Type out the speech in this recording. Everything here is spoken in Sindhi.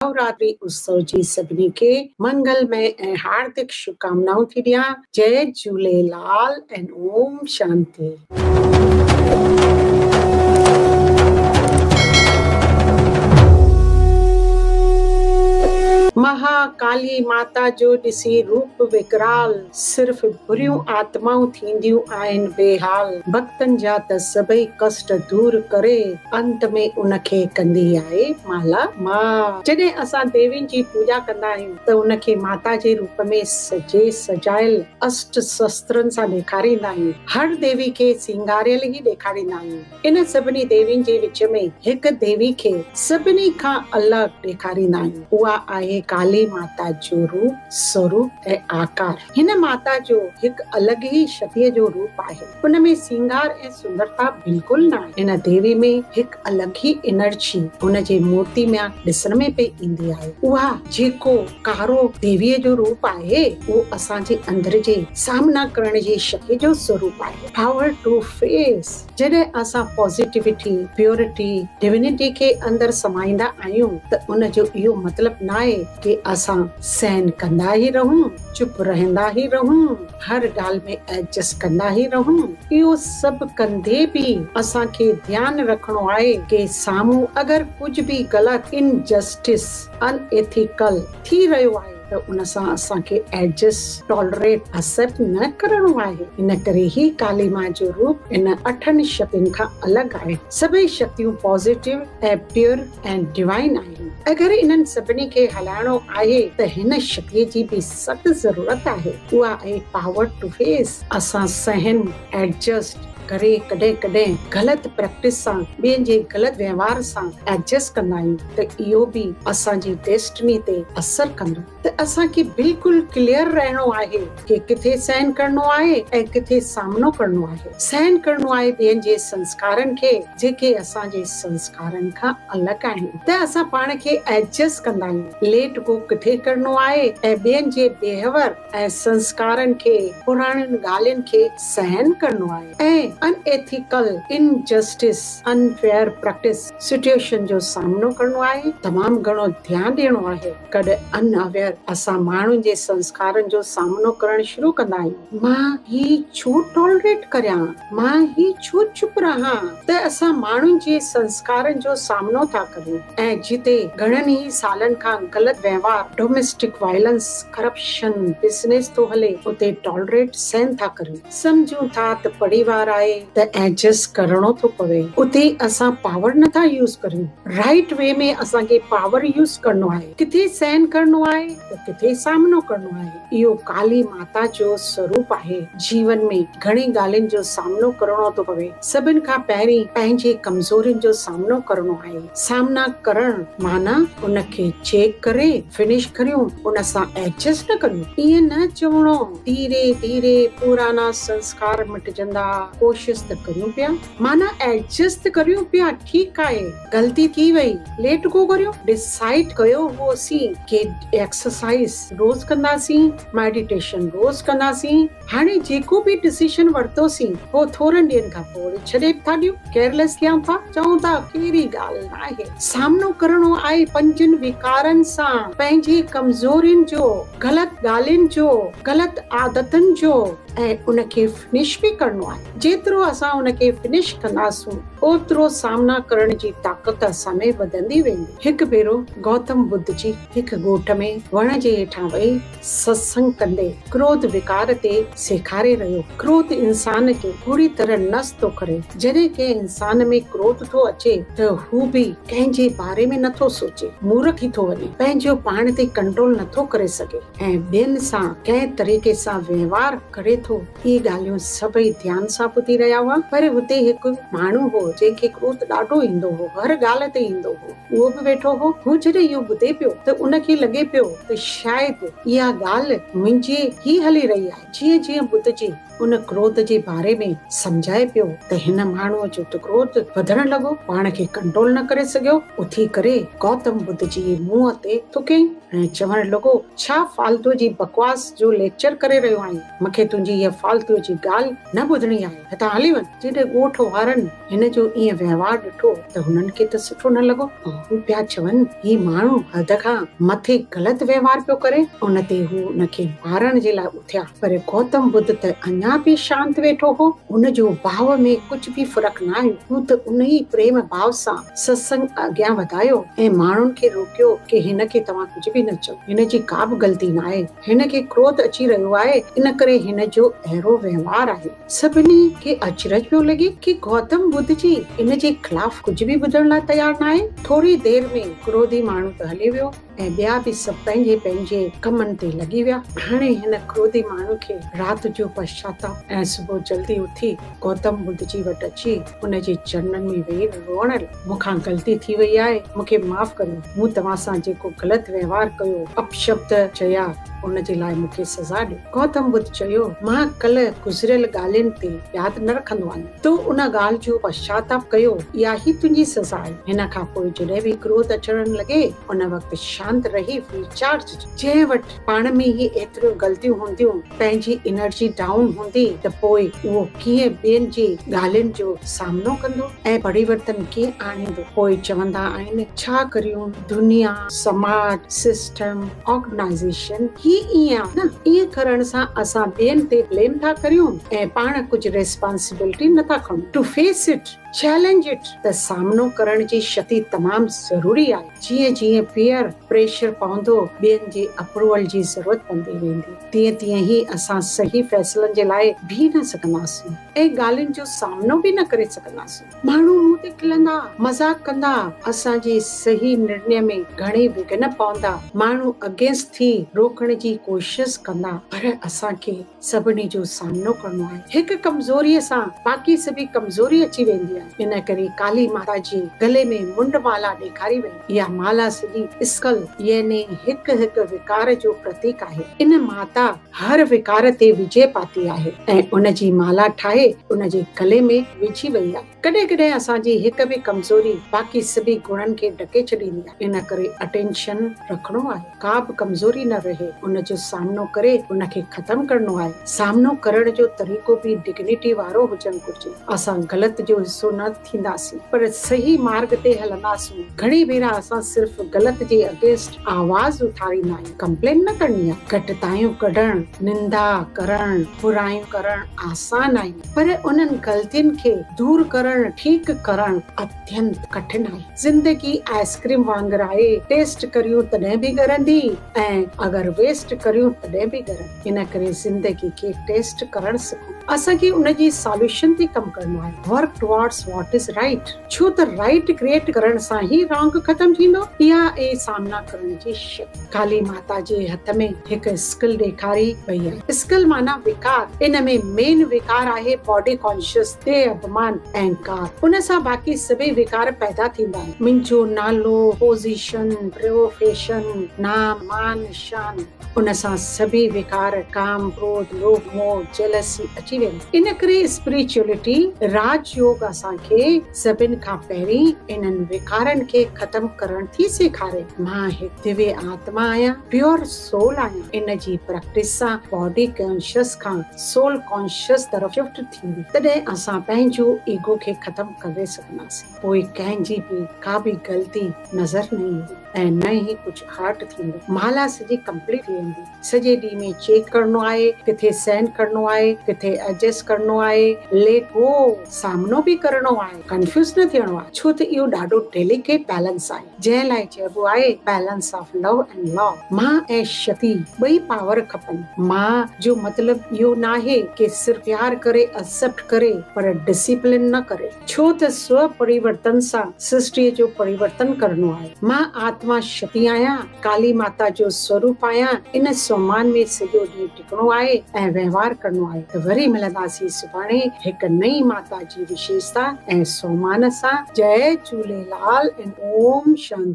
نوراتري اتسو جي سڀني کي منگلمئي ۽ هاردڪ شڀڪامنائون ٿي ڏيان. جئي جهوليلال ۽ اوم شانتي. مها ڪالي ماتا جو ڏسي روپ وڪرال، صرف بريون آتمائون ٿينديون آهن بيحال، ڀڳتن جا ته سڀئي ڪشٽ دور ڪري انت ۾ ان کي ڪندي آهي مالا مال. جڏهن اسان ديوين جي پوڄا ڪندا آهيون ته ان کي ماتا جي روپ ۾ سجي سجايل اشٽ شسترن سان ڏيکاريندا آهيون. هر ديوي کي سينگاريل ئي ڏيکاريندا آهيون. ان سڀني ديوين جي وچ ۾ هڪ ديوي کي سڀني کان الڳ ڏيکاريندا آهيون. اها آهي ڪالي ماتا جو روپ، سوروپ ۽ آڪار. هن ماتا جو هڪ الڳ ئي شڪتيء جو روپ آهي. ان ۾ سينگار ۽ سندرتا بلڪل ناهي. هن ديوي ۾ هڪ الڳ ئي انرجي هن جي مورتي مان ڏسڻ ۾ پئي ايندي آهي. اها جيڪو ڪارو ديويء جو روپ آهي، اهو اسان جي اندر جي سامنا ڪرڻ جي شڪتيء جو سوروپ آهي. Power to face. جڏهن اسان پازيٽيوٽي، پيورٽي، ڊوينٽي کي اندر سمائيندا آهيون ته ان جو اهو مطلب ناهي ڪي اسان سهن ڪندا ئي رهون، چپ رهندا ئي رهون، هر ڳالهه ۾ ايڊجسٽ ڪندا ئي رهون. اهو سڀ ڪندي به اسان کي ڌيان رکڻو آهي ڪي سامهون اگر ڪجهه به غلط، انجسٽس، ان ايٿيڪل ٿي رهيو آهي، ته ان سان اسان کي ايڊجسٽ، ٽالريٽ، ايسيپٽ نه ڪرڻو آهي. ان ڪري هي ڪالي مان جو روپ ان اٺن شڪتين کان الڳ آهي. سڀئي شڪتيون پازيٽو ۽ پيور ۽ ڊوائن آهن. اگر انهن سڀني کي هلائڻو آهي ته هن شڪتيء جي به سخت ضرورت آهي. اها آهي پاور ٽو فيس. اسان سهن، ايڊجسٽ، ڪري ڪڏهن ڪڏهن غلط پريڪٽس سان ٻين جي غلط وهنوار سان ايڊجسٽ ڪندا آهيون ته اهو به اسان جي ڊيسٽني تي اثر ڪندو ته اسان کي بلڪل ڪليئر رهڻو آهي ڪي ڪٿي سهن ڪرڻو آهي ۽ ڪٿي سامنو ڪرڻو آهي سهن ڪرڻو آهي ٻين جي سنسڪارن کي جيڪي اسان جي سنسڪارن کان الڳ آهن ته اسان پاڻ کي ايڊجسٽ ڪندا آهيون ليٽ گو ڪٿي ڪرڻو آهي ۽ ٻين جي بيهيور ۽ سنسڪارن کي، پراڻين ڳالهين کي سهن ڪرڻو آهي ۽ unethical, injustice, unfair practice, situation جو سامنو ڪرڻو آهي، تمام گهڻو ڌيان ڏيڻو آهي. ڪڏهن ان اويئر اسان ماڻهن جي سنسڪارن جو سامنو ڪرڻ شروع ڪندا آهيون. مان هي ڇو ٽالريٽ ڪريان؟ مان هي ڇو چپ رهان؟ ته اسان ماڻهن جي سنسڪارن جو سامنو ٿا ڪريون ۽ جتي گهڻن ئي سالن کان غلط وهنوار، ڊوميسٽڪ وائلنس، ڪرپشن، بزنس ٿو هلي اتي ٽالريٽ سهن ٿا ڪريون. سمجهون ٿا ته پريوار آهي ته ايڊجسٽ ڪرڻو ٿو پوي. اتي اسان پاور نه ٿا يوز ڪريون. رائيٽ وي ۾ اسان کي پاور يوز ڪرڻو آهي. ڪٿي سهن ڪرڻو آهي ته ڪٿي سامنو ڪرڻو آهي. اهو ڪالي ماتا جو سروپ آهي. جيون ۾ گهڻي ڳالهين جو سامنو ڪرڻو ٿو پوي. سڀن کان پهرين پنهنجي ڪمزورين جو سامنو ڪرڻو آهي. سامنا ڪرڻ معنيٰ ان کي چيڪ ڪري فنش ڪريون، ان سان ايڊجسٽ نه ڪريون. ائين نه چوڻو ڌيري ڌيري پراڻا سنسڪار مٽجندا، ڪوشش ته ڪريون پيا. معنيٰ ايڊجسٽ ته ڪريون پيا، ٺيڪ آهي، غلطي ٿي وئي، ليٽ گو ڪريون. ڊسائيڊ ڪيو هئوسين ڪي ايڪسرسائيز روز ڪنداسين، ميڊيٽيشن روز ڪنداسين. هاڻي جيڪو به ڊسيشن ورتوسين اهو ٿورن ڏينهن کان پوء وري ڇڏي به ٿا ڏيون، ڪيئرليس ٿيون ٿا، چئون ٿا ڪهڙي ڳالهه ناهي. سامنو ڪرڻو آهي پنجن وڪارن سان، پنهنجي ڪمزورين جو، غلط ڳالهين جو، غلط عادتن جو ۽ ان کي فنش به ڪرڻو آهي. جيترو اسان ان کي فنش ڪنداسون اوترو سامنا ڪرڻ جي طاقت اسان ۾ وڌندي ويندي. هڪ ڀيرو گوتم ٻڌ جي هڪ ڳوٺ ۾ وڻ جي هيٺان ويهي ستسنگ ڪندي ڪروڌ وڪار تي سيکاري رهيو. ڪروڌ انسان کي پوري طرح نس ٿو ڪري. جڏهن ڪنهن انسان ۾ ڪروڌ ٿو اچي ته هو به ڪنهن جي باري ۾ نٿو سوچي، مورک ٿي ٿو وڃي، پنهنجو پاڻ تي ڪنٽرول نٿو ڪري سگهي ۽ ٻين سان ڪنهن طريقي سان وهنوار ڪري ٿو. اهي ڳالهيون سڀئي ڌيان سان ٻڌي رهيا هئا. پر هتي هڪ ماڻهو هو جنهن کي ڪروڌ ڏاڍو ايندو هو، هر ڳالهه تي ايندو هو. اهو به ويٺو هو. هو جڏهن اهو ٻڌي پيو ته ان کي لڳي پيو ته شايد اها ڳالهه منهنجي ئي هلي رهي آهي. جيئن جيئن ٻڌ جي ان ڪروڌ جي باري ۾ سمجهائي پيو ته هن ماڻهوء جو ته ڪروڌ وڌڻ لڳو. پاڻ کي ڪنٽرول نه ڪري سگهيو. اٿي ڪري گوتم ٻڌ جي منهن تي ٿڪيائين ۽ چوڻ لڳو، ڇا فالتوء جي بڪواس جو ليڪچر ڪري رهيو آهين؟ مون کي تنهنجي اها فالتوء جي ڳالهه نه ٻڌڻي آهي. هتان هلي وڃ. جڏهن ڳوٺ وارن هن جو ائين وهنوار ڏٺو ته هنن کي ته سٺو نه لڳو ۽ هو پيا چون، هي ماڻهو حد کان مٿي غلط وهنوار پيو ڪري. ان تي هو ان کي مارڻ جي لاء اٿيا، پر گوتم ٻڌ ته اڃا به شانت ويٺو هو. هن جو ڀاو ۾ ڪجهه به فرق نه آيو. هو ته ان ئي پريم ڀاو سان ستسنگ اڳيان وڌايو ۽ ماڻهن کي روڪيو ڪي هن کي توهان ڪجهه به نه چئو، هن جي ڪا به غلطي ناهي. هن کي ڪروڌ اچي رهيو آهي، ان ڪري هن جو اهڙو وهنوار آهي. سڀني کي اچرج پيو لڳي ڪي گوتم ٻڌ جي ان جي خلاف ڪجهه به ٻڌڻ لاء تيار ناهي. ٿوري دير ۾ ڪروڌي ماڻهو ته هلي ويو ۽ ٻيا به سڀ پنهنجي پنهنجي ڪمن تي لڳي ويا. هاڻي هن ڪروڌي ماڻهو کي رات جو پشچاتاپ ۽ صبح جلدي اٿي گوتم ٻڌ جي وٽ اچي ان جي چرنن ۾ ويهي روئڻ لڳو. مون کان غلطي ٿي وئي آهي، مون کي معاف ڪريو، مون توهان سان جيڪو غلط وهنوار ڪيو، اپشبد چيا، ان جي لاء مون کي سزا ڏيو. گوتم ٻڌ چيو، مان ڪلهه گذريل ڳالهين تي ياد نه رکندو آهيان. تو ان ڳالهه جو پشچاتاپ ڪيو، اها ئي تنهنجي سزا آهي. هن کان پوء جڏهن به ڪروڌ اچڻ لڳي، ان وقت شانت رهي ويچار جنهن وٽ پاڻ ۾ ئي ايتريون غلطيون هونديون، پنهنجي انرجي ڊائون هوندي ته پوء اهو ڪيئن ٻين جي ڳالهين جو سامنو ڪندو ۽ پريورتن ڪيئن آڻيندو؟ پوء چوندا آهن ڇا ڪريون دنيا، سماج، سسٽم، آرگنائيزيشن هي ائين آهي نه، ائين ڪرڻ سان اسان ٻين تي بليم ٿا ڪريون ۽ پاڻ ڪجهه ريسپانسبلٽي نٿا کڻون. To face it, challenge it ته سامنو ڪرڻ جي شڪتي تمام ضروري آهي. جيئن جيئن پيئر پريشر پوندو، ٻين جي اپروول جي ضرورت پوندي ويندي، تيئن تيئن ئي اسان صحيح فيصلن جي لاء بيهي نه سگهنداسون ۽ ڳالهين جو سامنو به نه ڪري سگهنداسون. ماڻهو مون تي کلندا، مذاق ڪندا، اسان جي صحيح نرني ۾ گهڻي وگهن پوندا، ماڻهو اگينسٽ ٿي روڪڻ جي ڪوشش ڪندا، پر اسان کي سڀني جو سامنو ڪرڻو آهي. هڪ ڪمزوريء سان باقي سڀئي ڪمزوري اچي ويندي آهي. ان ڪري ڪالي ماتا جي گلي ۾ منڊ مالا ڏيکاري وئي. اها مالا سڄي اسڪل يعني هڪ هڪ وڪار جو پرتيڪ آهي. ان ماتا هر وڪار تي وجي پاتي آهي ۽ ان جي مالا ٺاهي ان جي گلي ۾ وجهي وئي آهي. ڪڏهن ڪڏهن اسان جي هڪ به ڪمزوري باقي سڀئي گڻن کي ڍڪي ڇڏيندي آهي. ان ڪري اٽينشن رکڻو آهي. ڪا به ڪمزوري نه رهي ان جو سامنو ڪري ان کي ختم ڪرڻو آهي. سامنو ڪرڻ جو طريقو به ڊگنيٽي وارو هجڻ گهرجي. اسان غلط جو حصو نه ٿينداسين پر صحيح مارڳ تي هلنداسون. گهڻي ڀيرا اسان صرف غلط جي اگينسٽ آواز اٿاريندا آهيون. ڪمپلين نه ڪرڻي آهي. گهٽتايون ڪڍڻ، نندا ڪرڻ، برايون ڪرڻ آسان آهن پر انهن غلطين کي دور ڪرڻ، ٺيڪ ڪرڻ اتينت ڪٺن آهي. زندگي آئس ڪريم وانگر آهي، ٽيسٽ ڪريون تڏهن به ڳرندي ۽ اگر ويسٽ ڪريون تڏهن به ڳرندي. ان ڪري زندگي کي ٽيسٽ ڪرڻ سکو. اسان کي ان جي ساليوشن تي ڪم ڪرڻو آهي. Work towards what is right. ڇو ته رائيٽ ڪريئيٽ ڪرڻ سان ئي رانگ ختم ٿيندو. اها اهي سامنا ڪرڻ جي شڪتي. ڪالي ماتا جي هٿ ۾ هڪ اسڪل ڏيکاري وئي آهي. اسڪل معنيٰ وڪار. ان ۾ مين وڪار آهي باڊي ڪانشس، ديهه اڀمان، اهنڪار. ان سان باقي سڀئي وڪار پيدا ٿيندا آهن. منهنجو نالو، پوزيشن، پروفيشن، نام، مان، شان. ان سان سڀئي وڪار، ڪام، ڪروڌ، لوڀ، موهه، جيلسي اچي ويندا. ان ڪري اسپريچوئلٽي، راج يوگ اسان کي سڀن کان پهرين انهن وڪارن کي ختم ڪرڻ ٿي سيکاري. مان هڪ دويه آتما آهيان، پيور سول آهيان. ان جي پريڪٽس سان باڊي ڪانشس کان سول ڪانشس طرف شفٽ ٿيندي. تڏهن اسان پنهنجو ايگو کي ختم ڪري سگهنداسين. پوء ڪنهن جي به ڪا به غلطي نظر نه ايندي ۽ نه ئي ڪجهه هرٽ ٿيندو. مالا سڄي ڪمپليٽ ٿي ويندي. سڄي ڏينهن ۾ چيڪ ڪرڻو آهي، ڪٿي سينڊ ڪرڻو آهي، ڪٿي ايڊجسٽ ڪرڻو آهي، ليٽ گو، سامنو به ڪرڻو آهي، ڪنفيوز نه ٿيڻو آهي، ڇو ته اهو ڏاڍو ڊيليڪيٽ بيلنس آهي، جنهن لاء چئبو آهي balance of love and law. مان ۽ شڪتي ٻئي پاور کپن. مان جو مطلب اهو ناهي ڪي صرف پيار ڪري ايڪسيپٽ ڪري پر ڊسيپلين نه ڪري. ڇو ته سو پريورتن سان سرشٽيء جو پريورتن ڪرڻو آهي. مان آتما شڪتي آهيان، ڪالي ماتا جو سوروپ آهيان، ان سومان ۾ سڄو ڏينهن ٽڪڻو آهي ۽ وهنوار ڪرڻو آهي ته وري ملنداسين سڀاڻي هڪ نئين ماتا جي وشيشتا ۽ سومان سان. جئي جهوليلال ۽ اوم شانتي.